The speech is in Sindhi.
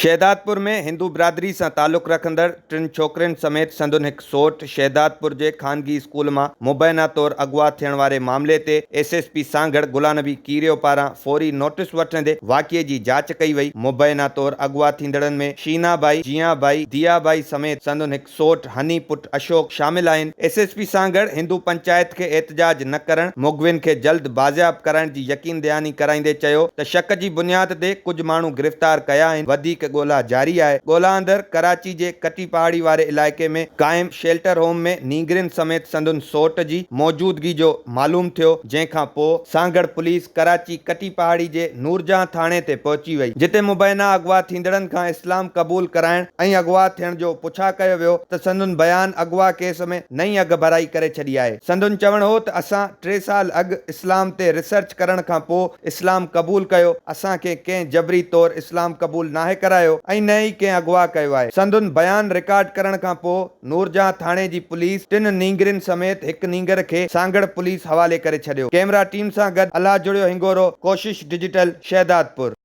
شهدادپور ۾ هندو برادري سان تعلق رکندڙ ٽن ڇوڪرين سميت سندن هڪ سوٽ شهدادپور جي خانگي اسڪول مان مبينا طور اغوا ٿيڻ واري معاملي تي S S P Sanghar Ghulam Nabi Kerio پاران فوري نوٽيس وٺندي واقعي جي جاچ ڪئي وئي. مبينا طور اغوا ٿيندڙن ۾ شينا بائي، جيان بائي، ديا بائي سميت سندن هڪ سوٽ هني پٽ اشوڪ شامل آهن. S S P Sanghar Hindu panchayat کي احتجاج نه ڪرڻ، مغوين کي جلد بازياب ڪرائڻ جي يقين دهاني ڪرائيندي چيو ته شڪ جي بنياد تي ڪجهه ماڻهو گرفتار ڪيا آهن، وڌيڪ ڳولا جاري آهي. ڳولا اندر ڪراچي جي ڪٽي پهاڙي واري علائقي ۾ قائم شيلٽر هوم ۾ نينگرين سميت سندن سوٽ جي موجودگي جو معلوم ٿيو، جنهن کان پوء سانگهڙ پوليس ڪراچي ڪٽي پهاڙي جي نورجهان ٿاڻي تي پهچي وئي، جتي مبينا اغوا ٿيندڙن کان اسلام قبول ڪرائڻ ۽ اغوا ٿيڻ جو پڇا ڪيو ويو ته سندن بيان اغوا ڪيس ۾ نئين اڳڀرائي ڪري ڇڏي آهي. سندن چوڻ هو ته اسان ٽي سال اڳ اسلام تي ريسرچ ڪرڻ کان پوء اسلام قبول ڪيو، اسان کي ڪنهن جبري طور اسلام قبول ناهي ڪرايو ۽ نه ئي ڪنهن اغوا ڪيو آهي. سندن بيان رڪارڊ ڪرڻ کان پوء نورجهان ٿاڻي جي پوليس ٽن نينگرين سميت هڪ نينگر کي سانگهڙ پوليس حوالي ڪري ڇڏيو. ڪئميرا ٽيم سان گڏ الله جڙيو هنگورو، ڪوشش ڊجيٽل، شهدادپور.